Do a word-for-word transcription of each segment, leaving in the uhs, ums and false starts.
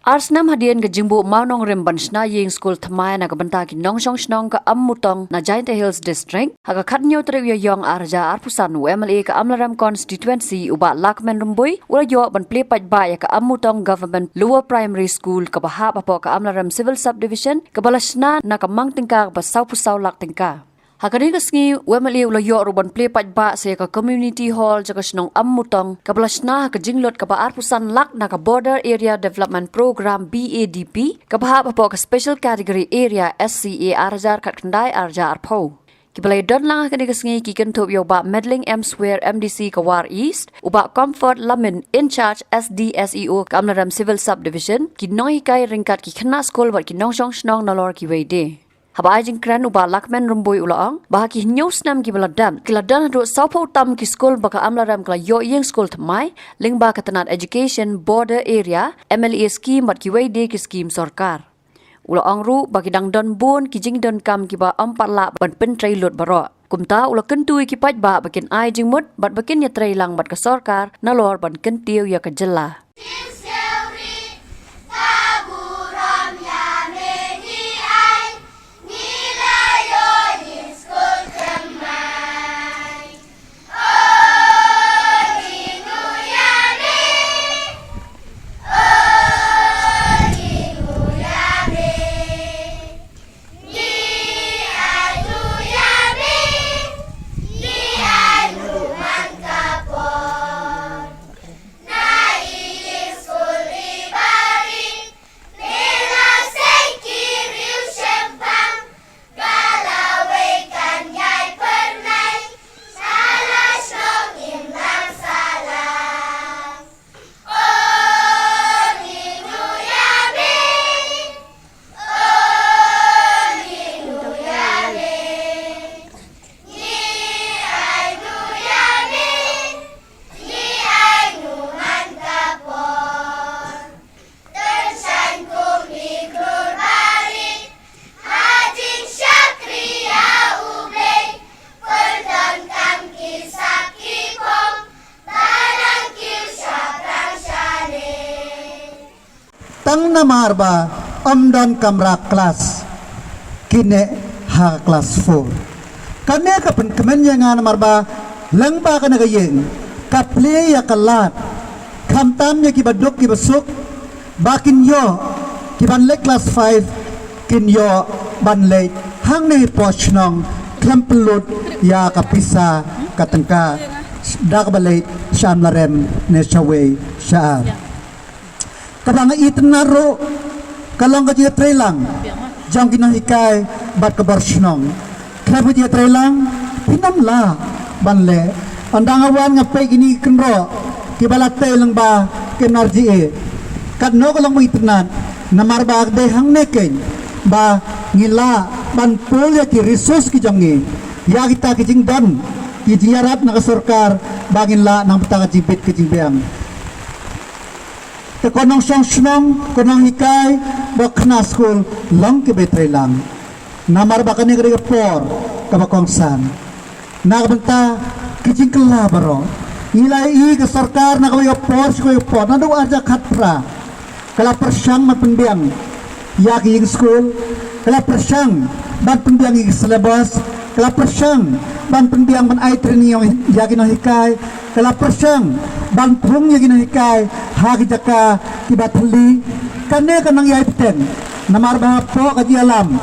Ar snem hadien ka jingbuh mawnongrim ban shna ïing skul thymmai na ka bynta ki nongshong shnong ka Ammutong na Jaintia Hills District, ha ka khathynñiew tarik u Ïaïong ar hajar arphew san, u M L A ka Amlarem Constituency, u Bah Lahkmen Rymbui, u la ïoh ban plie paidbah ïa ka Ammutong Government Lower Primary School kaba hap hapoh ka Amlarem Civil Subdivision, kaba la shna na ka mang tyngka kaba sawphew saw lak tyngka. Ha kane ka sngi, u M L A u la ïoh ruh ban plie paidbah sa ïa ka Community Hall jong ka shnong Ammutong, kaba la shna ha ka jinglut kaba arphew san lak na ka Border Area Development Program, B A D P, kaba hap hapoh ka Special Category Area, S C A, ar hajar khatkhyndai ar hajar arphew. Kiba la ïadon lang ha kane ka sngi ki kynthup ïa u Bah Medling M Swer, M D C ka War East, u Bah Comfort Lamin, in charge S D S E O ka Amlarem Civil Subdivision, ki nonghikai ryngkat ki khynnah skul bad ki nongshong shnong nalor kiwei de. Haba ai jingkren, u Bah Lahkmen Rymbui u la ong ba ha ki hynñiew snem kiba la dep, ki la don haduh sawphew tam ki skul ba ka Amlarem ka la ïoh ïing skul thymmai lyngba ka tnat Education, Border Area, M L A Scheme bad kiwei de ki scheme sorkar. U la ong ruh ba ki dang don bun ki jingdonkam kiba ym pat lah ban pyntrei lut baroh. Kumta u la kyntu ïa ki paidbah ba kin ai jingmut bad ba kin ïatreilang bad ka sorkar nalor ban kyntiew ïa ka jylla. Tang namar ba ym don kamra klas, kine ha klas four. Kane ka pynkmen ïa nga namar ba lyngba kane ka ïing ka plie ïa ka lad, khamtam ïa kiba duk kiba suk, ba kin ïoh, kiban leit klas five kin ïoh ban leit hangne hapoh shnong khlem pynlut ïa ka pisa ka tyngka da kaba leit sha Amlarem ne shawei sha ar. Kaba nga itynnad ruh ka long ka jingïatreilang jong ki nonghikai bad ka bor shnong. Khlem ka jingïatreilang phin ym lah ban leh. Ynda nga wan nga peit kine ki kynroh kiba la tei lyngba ka N R G A, katno ka long ba itynnad, namar ba dei hangne keiñ ba ngi lah ban pul ïa ki resource ki jong ngi, ïa kita ki jingdon, ki jingïarap na ka sorkar, ba ngin lah nang bynta ka jingbit ka jingbiang. Te ko nongshong shnong, ko nonghikai, bad khynnah skul, long kiba ïatreilang. Namar ba kane ka dei ka por kaba kongsan. Na ka bynta ki jingkylla baroh, ngi la ïohi ka sorkar na kawei ka por sha kawei ka por, naduh ar hajar khatphra, ka la pyrshang ban pynbiang ïa ki ïing skul, ka la pyrshang ban pynbiang ïa ki syllabus, ka la pyrshang ban pynbiang ban ai training ïa ki nonghikai, ka la pyrshang ban phung ïa ki nonghikai ha ki jaka kiba thylli. Kane ka nang ïai bteng namar ba hapoh ka jingïalam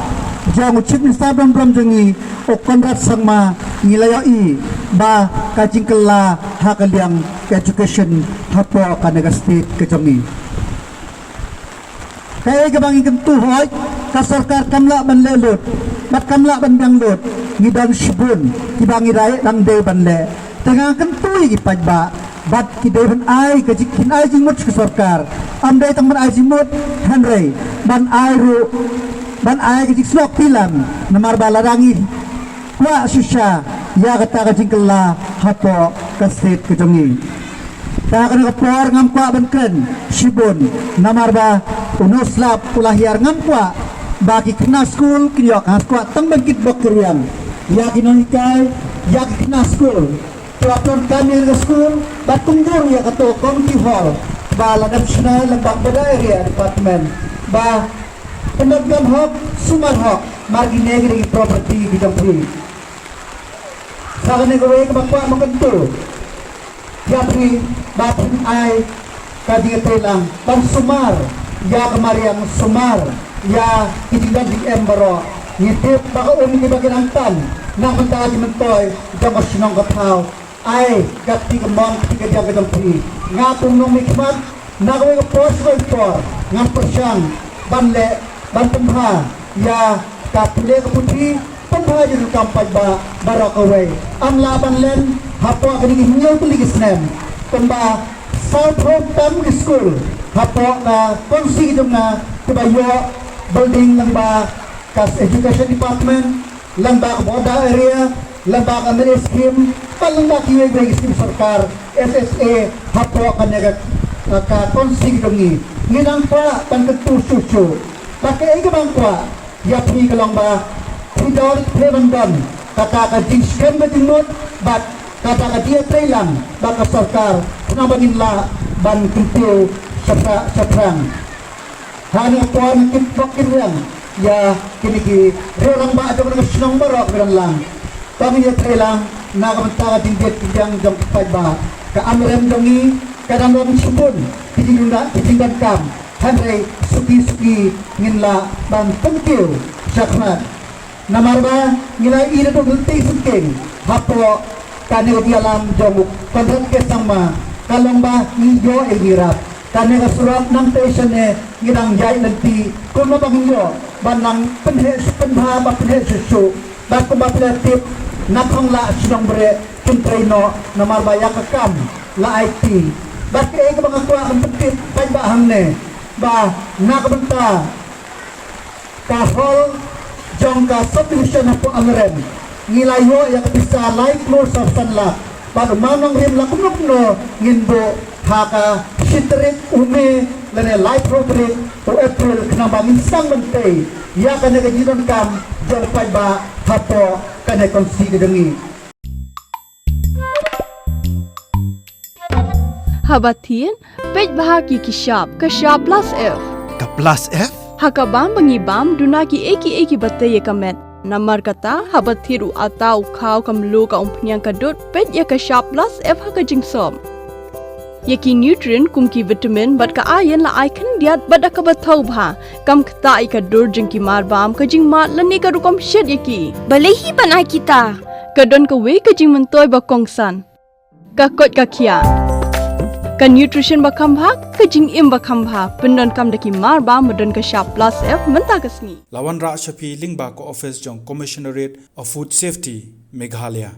jong u Chief Minister ba donbor jong ngi, u Conrad Sangma, ngi la ïohi ba ka jingkylla ha ka liang ka education hapoh kane ka state ka jong ngi. Kaei kaba ngi kyntu hooid, ka sorkar kam lah ban leh lut bad kam lah ban biang lut. Ngi don shibun kiba ngi dei, dang dei ban leh. Te nga kyntu ïa ki paidbah bad ki dei ban ai ka jing, kin ai jingmut sha ka sorkar. Ym dei tang ban ai jingmut, hynrei ban ai ruh, ban ai ka jingsnoh kti lang, namar ba lada ngi kwah shisha ïa kata ka jingkylla hapoh ka state ka jong ngi. Te ha kane ka por ngam kwah ban kren shibun, namar ba u Nongsynshar u la hiar, ngam kwah ba ki khynnah skul kin ïoh, ngam kwah tang ban kitbok kitrwiang ïa ki nonghikai, ïa ki khynnah skul. Te wat donkam ïa ka skul, bad kumjuh ïa kato community hall, ba la dep shna lyngba ka Border Area Department ba pyndonkam hok, sumar hok, namar kine ki dei ki property ki jong phi. Sa kane kawei kaba kwah ban kyntu ïa phi ba phin ai ka jingïatreilang ban sumar ïa ka mariang, sumar ïa ki jingdon jingem baroh. Ngi tip ba ka um kiba ki dang tan na ka bynta ki myntoi jong ka shnong ka thaw. Ai ka kti kamon, ka kti kadiang ka jong phi. Nga kum u nongmihkhmat, na kawei ka por sha kawei ka por ngan pyrshang ban leh, ban pynbha ïa ka pule ka puthi, pynbha ïa ka kam paidbah baroh kawei. Ym lah ban len hapoh kine ki hynñiew tylli ki snem. Kumba saw phew tam ki skul hapoh ka constituency jong nga kiba ïoh building lyngba ka Education Department, lyngba ka Border Area, lyngba ka M L A scheme, bad lyngba kiwei kiwei ki scheme sorkar, S S A, hapoh kane ka, ka, ka constituency jong ngi. Ngi nang kwah ban kyntu shuh shuh. Bad kaei kaba nga kwah ïa phi ka long ba phi don, phi ban don kata ka jingskhem ka jingmut bad kata ka jingïatreilang bad ka sorkar, khnang ba ngin lah ban kyntiew shaphrang, shaphrang. Ha kane ka por ngi kit bok kit riang ïa kine ki riew rangbah jong ka shnong baroh kiba don lang. To ngin ïatreilang na ka bynta ka jingbit jingbiang jong ki paidbah. Ka amrem jong ngi ka dang don shibun ki jingdon, ki jingdonkam. Hynrei suki suki ngin lah ban pynkiew shakhmat. Namar ba ngi la ïohi da ka lynti syngkien hapoh kane ka jingïalam jong u Conrad K Sangma, ka long ba ngi ïoh ïa ngi rap. Kane ka surok nangtei shane ngi dang ïaid lynti kumno ba ngin ïoh ban nang pynheh, pynbha, ba pynheh shuh shuh. Bad kumba phi la tip, na Khonglah Shnong Bri kin trei noh namar ba ïa ka kam la aiti. Bad kaei kaba nga kwah ban pyntip paidbah hangne ba na ka bynta ka hall jong ka subdivision hapoh Amrem, ngi la ïoh ïa ka pisa lai klur saw phew san lak. Bad u mawnongrim la kumno kumno ngin buh ha ka shi tarik u May lane laiphew tarik u April, khnang ba ngin sdang ban tei ïa kane ka jingdonkam jong paidbah hapoh kane ka constituency ka jong ngi. Haba thied, peit bha ki ki shap, ka shap plus F. Ka plus F? Ha ka bam ba ngi bam, duna kiei kiei kiba tei ïa ka met. Namar kata, haba thied u atta, u khaw, ka mluh, ka umphniang, ka dud, peit ïa ka shap plus F ha ka jingsop. Ïa ki nutrient kum ki vitamin bad ka iron la ai khyndiat bad da kaba thaw bha. Kam ktah ïa ka dur jong ki marbam, ka jingmad lane ka rukom shet ïa ki. Balei hi ban ai kita? Ka don kawei ka jingmyntoi ba kongsan. Ka koit ka khiah. Ka nutrition ba kham bha, ka jingim ba kham bha. Pyndonkam da ki marbam ba don ka shap plus F mynta ka sngi. La wanrah sha phi lyngba ka office jong Commissionerate of Food Safety, Meghalaya.